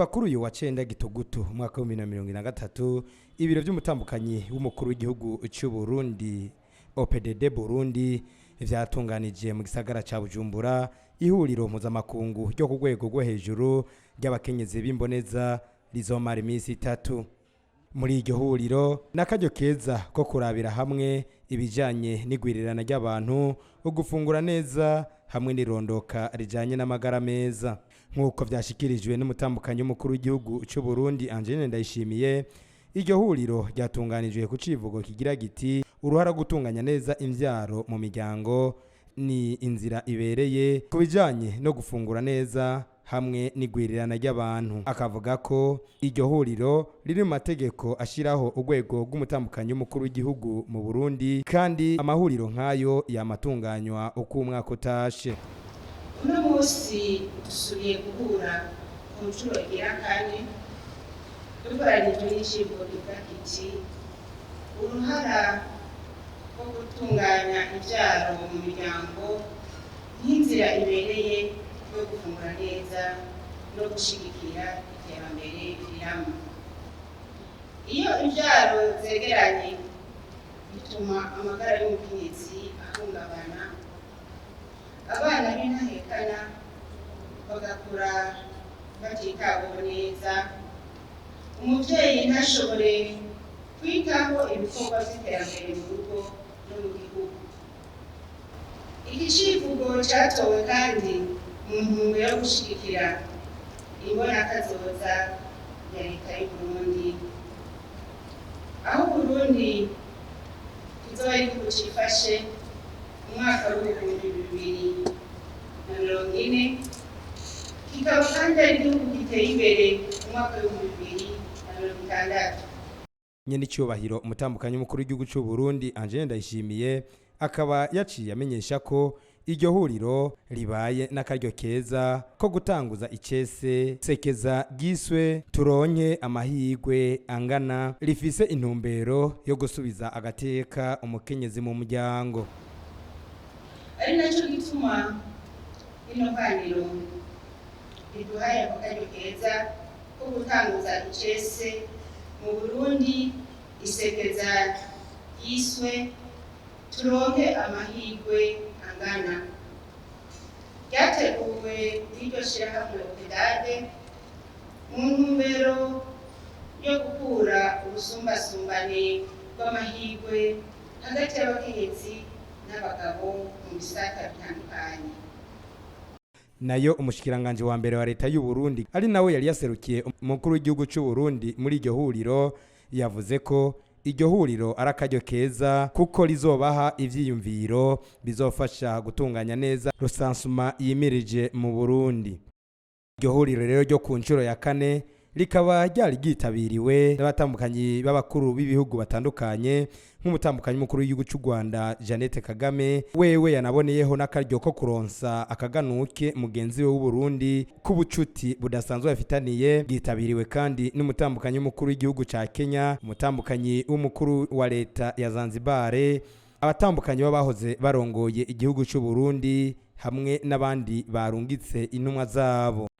Kuva kuri uyu wa cenda gitugutu umwaka wa 2023, ibiro by'umutambukanyi w'umukuru w'igihugu cy'u Burundi, OPDD Burundi, vyatunganije mu gisagara ca Bujumbura ihuriro mpuzamakungu ryo ku rwego rwo hejuru ry'abakenyezi b'imboneza rizomara iminsi 3. Muri iryo huriro n'akaryo keza ko kurabira hamwe ibijanye n'igwirirana ry'abantu, ugufungura neza hamwe n'irondoka rijanye n'amagara meza, nk'uko vyashikirijwe n'umutambukanyi w'umukuru w'igihugu cy'u Burundi, Angeline Ndayishimiye. Iryo huriro ryatunganijwe ku civugo kigira giti: "Uruhara gutunganya neza imvyaro mu miryango ni inzira ibereye ku bijanye no gufungura neza hamwe n'igwirirana ry'abantu." Akavuga ko iryo huriro riri mu mategeko ashyiraho urwego rw'umutambukanyi w'umukuru w'igihugu mu Burundi, kandi amahuriro nk'ayo yamatunganywa uko umwaka utashe. Uno munsi dusubiye guhura ku nshuro igira kane, dukoranijwe n'icivugo kivuga kiti: "Uruhara rwo gutunganya ivyaro mu miryango nk'inzira ibereye yo gufungura neza no gushigikira iterambere rirama." Iyo ivyaro zegeranye bituma amagara y'umukenyezi ahungabana, abana b'intahekana bagakura batitaweho neza, umuvyeyi ntashobore kwitaho ibikorwa vy'iterambere mu rugo no mu gihugu. Iki civugo catowe kandi mu ntumbero yo gushigikira imbonakazoza ya leta y'Uburundi, aho Uburundi kizoba ari igihugu cifashe mu mwaka w'2040, kikaba kandi ari igihugu giteye imbere mu mwaka w'2060. Nyene icyubahiro umutambukanyi w'umukuru w'igihugu cy'u Burundi, Angeline Ndayishimiye, akaba yaciye amenyesha ko iryo huriro ribaye n'akaryo keza ko gutanguza icese sekeza ryiswe "Turonke amahirwe angana", rifise intumbero yo gusubiza agateka umukenyezi mu muryango. Ari nacyo gituma rino hwaniro riduhaye ako karyo keza ko gutanguza icese mu Burundi isekeza ryiswe "Turonke amahirwe angana", ryateguwe n'iryo shirahamwe OPDAD mu ntumbero yo gukura ubusumbasumbane bw'amahirwe hagati y'abakenyezi n'abagabo mu bisata bitandukanye. Nayo umushikiranganje wa mbere wa leta y'u Burundi, ari nawe yari yaserukiye umukuru w'igihugu cy'u Burundi muri iryo huriro, yavuze ko iryo huriro ari akaryo keza kuko rizobaha ivyiyumviro bizofasha gutunganya neza recensement yimirije mu Burundi. Iryo huriro rero ryo ku nshuro ya kane rikaba ryari ryitabiriwe n'abatambukanyi b'abakuru b'ibihugu batandukanye, nk'umutambukanyi mukuru w'igihugu cy'u Rwanda, Jeannette Kagame. Wewe yanaboneyeho n'akaryo ko kuronsa akaganuke mugenzi we w'u Burundi k'ubucuti budasanzwe bafitaniye. Bwitabiriwe kandi n'umutambukanyi w'umukuru w'igihugu ca Kenya, umutambukanyi w'umukuru wa leta ya Zanzibar, abatambukanyi b'abahoze barongoye igihugu cy'u Burundi hamwe n'abandi barungitse intumwa zabo.